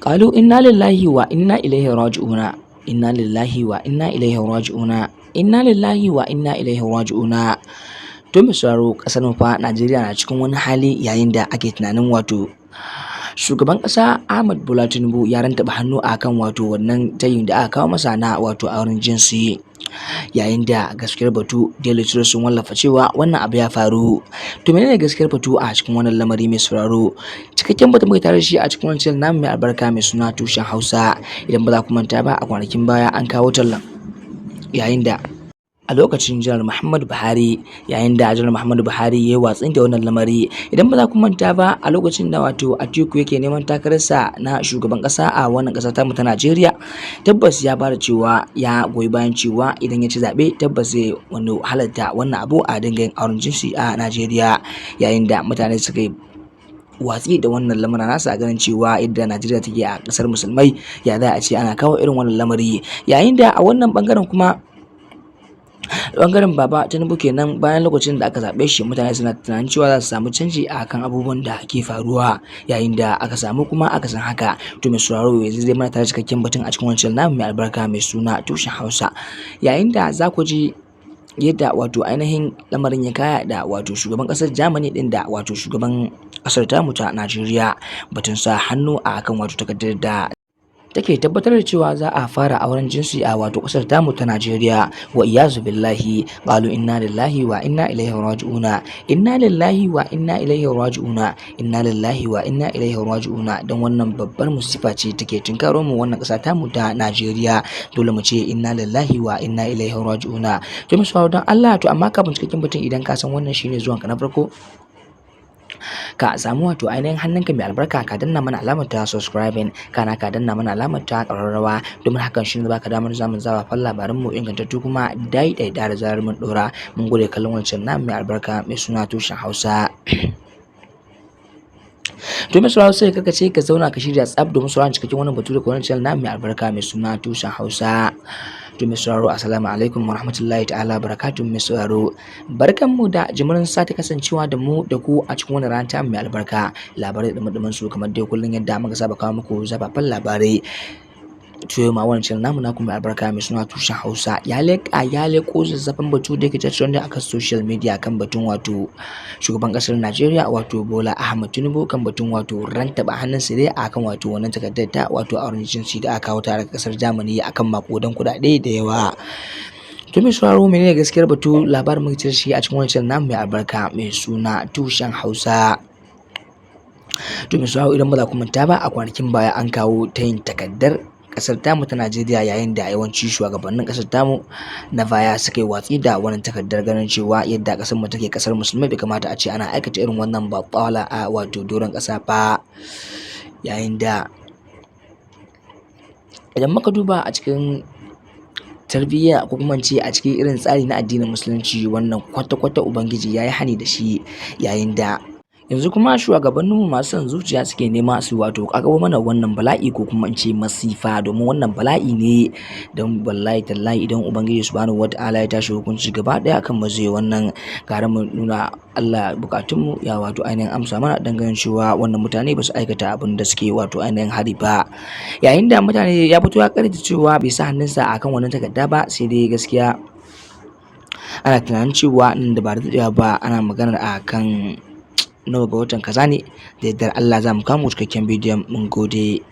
Qalu inna lillahi wa inna ilaihi raji'una. Inna lillahi wa inna ilaihi raji'una. Inna lillahi wa inna ilaihi raji'una. To mai sauraro, ƙasar mu fa Najeriya na cikin wani hali yayin da ake tunanin wato shugaban ƙasa Ahmad Bola Tinubu ya rantaba hannu a kan wato wannan tayin da aka kawo masa na wato auren jinsi. Yayin da gaskiyar batu, Daily Trust sun wallafa cewa wannan abu ya faru. To menene gaskiyar batu a cikin wannan lamari, mai sauraro? Cikakken batu muke tare da shi a cikin wannan channel namu mai albarka mai suna Tushen Hausa. Idan ba za ku manta ba, a kwanakin baya an kawo tallan yayin da a lokacin Janar Muhammadu Buhari, yayin da Janar Muhammadu Buhari ya yi watsi da wannan lamari. Idan ba za ku manta ba, a lokacin da wato Atiku yake neman takararsa na shugaban ƙasa a wannan ƙasa tamu ta Najeriya, tabbas ya bada cewa ya goyi bayan cewa idan ya ci zaɓe, tabbas zai wani halatta wannan abu a dinga yin auren jinsi a Najeriya, yayin da mutane suka yi watsi da wannan lamarin nasa, ganin cewa yadda Najeriya take a ƙasar musulmai, ya za a ce ana kawo irin wannan lamari? Yayin da a wannan bangaren kuma, bangaren Baba Tinubu kenan, bayan lokacin da aka zaɓe shi, mutane suna tunanin cewa za su samu canji a kan abubuwan da ke faruwa, yayin da aka samu kuma aka san haka. To mai sauraro, yanzu zai mana tare cikakken batun a cikin wancan namu mai albarka mai suna Tushen Hausa, yayin da za ku ji yadda wato ainihin lamarin ya kaya da wato shugaban ƙasar Germany ɗin da wato shugaban ƙasar tamu ta Najeriya, batun sa hannu a kan wato takardar da take tabbatar da cewa za a fara auren jinsi a wato ƙasar tamu ta Najeriya. Wa iyazu billahi. Qalu inna lillahi wa inna ilaihi raji'una. Inna lillahi wa inna ilaihi raji'una. Inna lillahi wa inna ilaihi raji'una. Don wannan babbar musifa ce take tunkaro mu wannan ƙasa tamu ta Najeriya. Dole mu ce inna lillahi wa inna ilaihi raji'una. To mu don Allah, to amma kafin cikakken batun, idan ka san wannan shine zuwanka na farko, ka samu wato ainihin hannunka mai albarka ka danna mana alamar ta subscribing, kana ka danna mana alamar ta ƙararrawa, domin hakan shi ne baka damar samun zafafan labaran mu ingantattu kuma daidai da zarar mun ɗora. Mun gode kallon wancan namu mai albarka mai suna Tushen Hausa. To mai sauraro, sai ka ce ka zauna ka shirya tsaf domin sauraron cikakken wannan batu daga wannan channel namu mai albarka mai suna Tushen Hausa. To mai sauraro, assalamu alaikum warahmatullahi ta'ala barakatuh. Mai sauraro, barkanmu da jimirin sake kasancewa da mu da ku a cikin wannan rana ta mai albarka. Labarai da dumin su kamar dai kullum yadda muka saba kawo muku zafafan labarai. To ma wannan channel namu naku mai albarka mai suna Tushen Hausa ya leƙa, ya leƙo zazzafan batu da yake trending akan social media kan batun wato shugaban ƙasar Najeriya, wato Bola Ahmed Tinubu, kan batun wato rantaba hannunsa dai akan wato wannan takardar ta wato auren jinsi da aka kawo ta daga ƙasar Germany akan maƙudan kuɗaɗe da yawa. To mai sauraro, menene gaskiyar batu? Labarin muke shi a cikin wannan channel namu mai albarka mai suna Tushen Hausa. To mai sauraro, idan ba za ku manta ba, a kwanakin baya an kawo tayin takardar ƙasar tamu ta Najeriya, yayin da yawanci shugabannin ƙasar tamu na baya suka yi watsi da wannan takardar, ganin cewa yadda ƙasar mu take ƙasar musulmai, bai kamata a ce ana aikata irin wannan batsala a wato doron ƙasa ba. Yayin da idan muka duba a cikin tarbiyya, ko kuma in ce a cikin irin tsari na addinin Musulunci, wannan kwata-kwata Ubangiji ya yi hani da shi, yayin da yanzu kuma shugabanninmu masu son zuciya suke nema su wato ƙaƙabo mana wannan bala'i, ko kuma in ce masifa, domin wannan bala'i ne. Don wallahi tallahi, idan Ubangiji Subhanahu Wata'ala ya tashi hukunci gaba ɗaya akan mu zai wannan. Gara mu nuna Allah bukatunmu, ya wato ainihin amsa mana, don ganin cewa wannan mutane ba su aikata abin da suke wato ainihin hari ba. Yayin da mutane ya fito ya karyata cewa bai sa hannunsa akan wannan takarda ba, sai dai gaskiya ana tunanin cewa nan da ba da daɗewa ba, ana maganar a kan nawa ga watan kaza ne, da yardar Allah za mu kawo muku cikakken bidiyon. Mun gode.